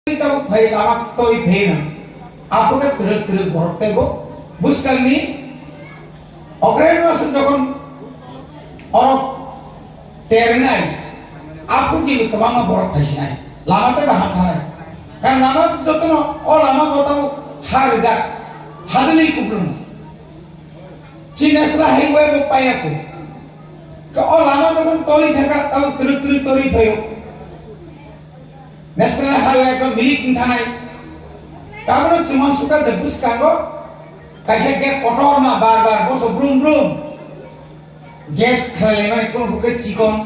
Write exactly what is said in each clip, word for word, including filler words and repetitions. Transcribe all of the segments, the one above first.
Tei tamo phai lama twi phai na. Aphuru khe twrwk twrwk borok teibo bwskangni okre no se jokon orok ternai, aphuru kini kwbangma borok thaisinai. Lama tei baham thanai. Kan lama jotono o lama bo tamo ha rijak, hadwlwi kuplung. Chini national highway bo paiya ko. Ka o lama jokon toli thangkha, tamo twrwk twrwk toli phaio. National highway ekdom milik wng thanai. Kabono chumang sukha je bwskango kaisa gate kotor ma bar bar boso brum brum. Gate khlailaimani kunu kunu khe chikon,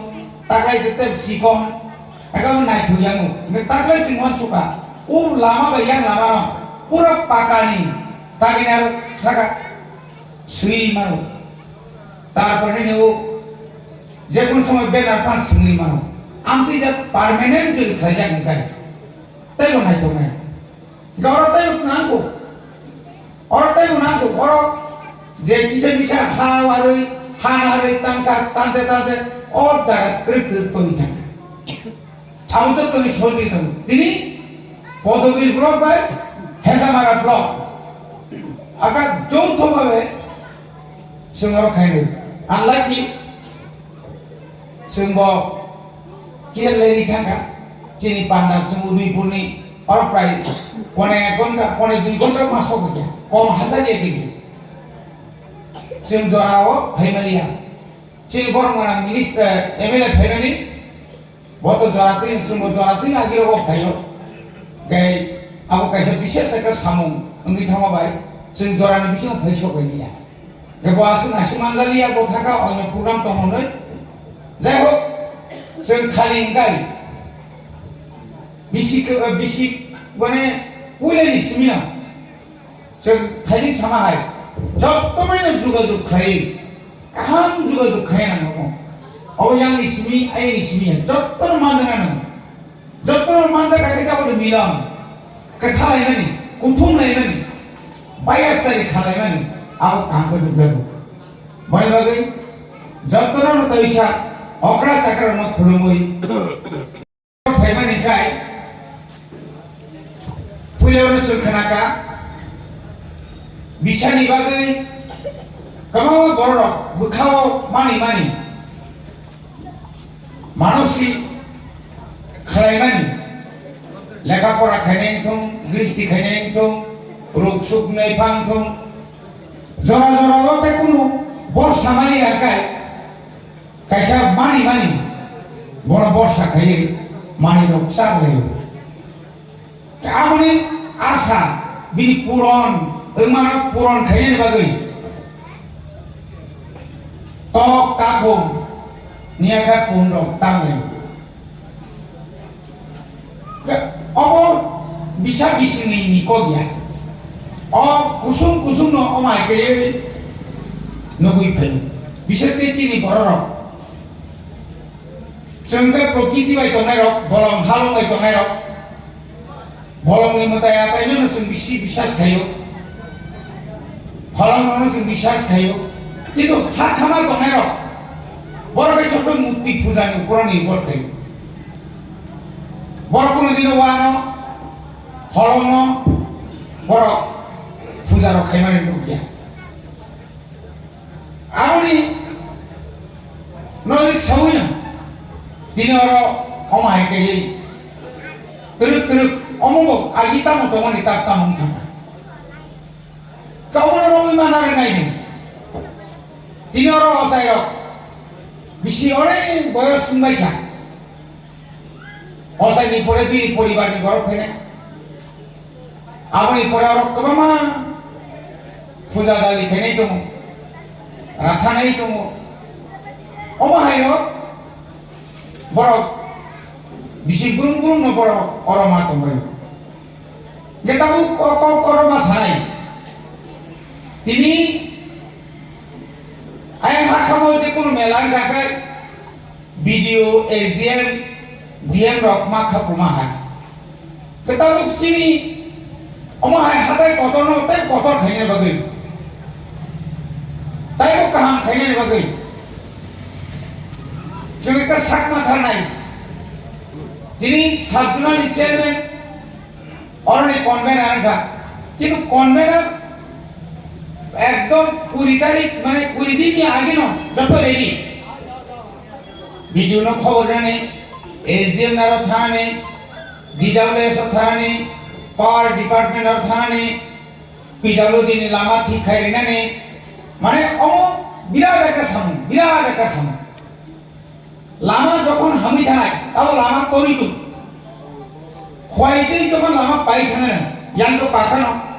taklai tei tei chikon, ekdom naithok yango. Hingke taklai chumang sukha. O lama bai yang lama no pura pakani, takina saka sui mano. Tarpore ni o jekun somoy banner pan singri mano. Amtwi jat permanent jodi khlaijak hingkai. Teibo naithoknai. Hingke oro teibo nangkuk. Oro teibo nangkuk. Oro je kisa kisa ha warwi, ha naharwi tangka, tante tante, o jaga twrwk twrwk tongwi thangkha. Abo jottoni sojogita tini Podogiri block bai Hesamara block. Aka joutho bhabe chwng oro khainai. Unlike ni chwng bo kisa leri thangkha. Chini panda chwng Udaipurni oro prai pone ek ghonta, pone dui ghonta ma sogwi kha. Kom hachal ya khe. Chwng jora o phaimaliya. Chini borok gwnang minister, M L A phaimani. Bo to joratwi, chwngbo joratwi agirok o phaio. Tei abo kaisa bises ekta samung wngwi thangma bai chwng jorani bisingo phai sok bai liya. Tei bo aswk naising manjaliya, bo thaka onyo program tong hwnwi. Jai hok, chwng khali wngkai. Bisi khe, bisi mane puilani simi no. Chwng thaijing sama hai, jotto bai no jogajog khlai, kaham jogajog khai nang namo. Abo yang ni simi, ayang ni simi ya, jotto no manjana nang. Jotto no manja kake jabo ni milam, kwtha lai mani, kuthum lai mani, bayat chari khalai mani, abo kaham khe nukjago. Boni bagwi jotto no no taisa okra chakra no khulumui. Phaimani khai puilano chwng khnakha, bisani bagwi kwbangma bororok bwkhao mani mani manosi khlaimani, lekha pora khainai wngthung, gristi khainai wngthung, ruk suk nai phang thung, jora jora o tei kunu borsa mani ya khai. Kaisa mani mani, bono borsa khaiwi mani rok chak laio. Aboni asa bini puron, wngmano puron khainani bagwi tok takhum niya kha pun rok tam laio. Obo bisa bisingni ni kok ya. O kusung kusung no omo hai khe nugwi phaio. Bises khe chini bororok. Chwng khe prokriti bai tongnai rok, bolong halong bai tongnai rok. Bolongni mwtai ataino no chwng bisi bisas khaio. Pholongno no chwng bisas khaio. Kintu ha khama tongnai rok. Borok khe soto murti puja ni upor ni upor khaio. Borok kuno dino wano, pholongno, borok puja rok khaimani nukya. Aboni nolik sawi no, tini oro omo hai khe twrwk twrwk omo bo agi tamo tongmani tak tamo wng thangkha. Kabono romwi ma nari nai di. Tini oro ochai rok bisi onek boyos wngbai kha. Ochai ni pore bini poribar ni borok phainai. Aboni pore oro kwbangma puja dali khainai tongo, rathanai tongo. Omo hai rok borok bisi brum brum no borok oro ma tongbai. Hingke tabuk o kok oro ma sanai. Tini ayang ha khamo je kunu mela wngkha khe B D O, S D M, D M rok ma kha puma hai. Kwtal rok chini omo hai hatai kotor no tei kotor khaina bagwi. Tei bo kaham khainani bagwi chwng ekta sakma tharnai. Tini sub zonal ni chairman, oroni convener wngkha, kintu convener ekdom kuri tarik, mane kuri din ni age no joto ready. B D O no khobor rwnani, S D M no aro thanani, D W S o thanani, power department o thanani, P W D ni lama thik khai rinani, mane omo birat ekta samung, birat ekta samung. Lama jokhon hamwi thanai, tabo lama torwi tong. Khwai twi jokhon lama pai thangano, yang to pakhano,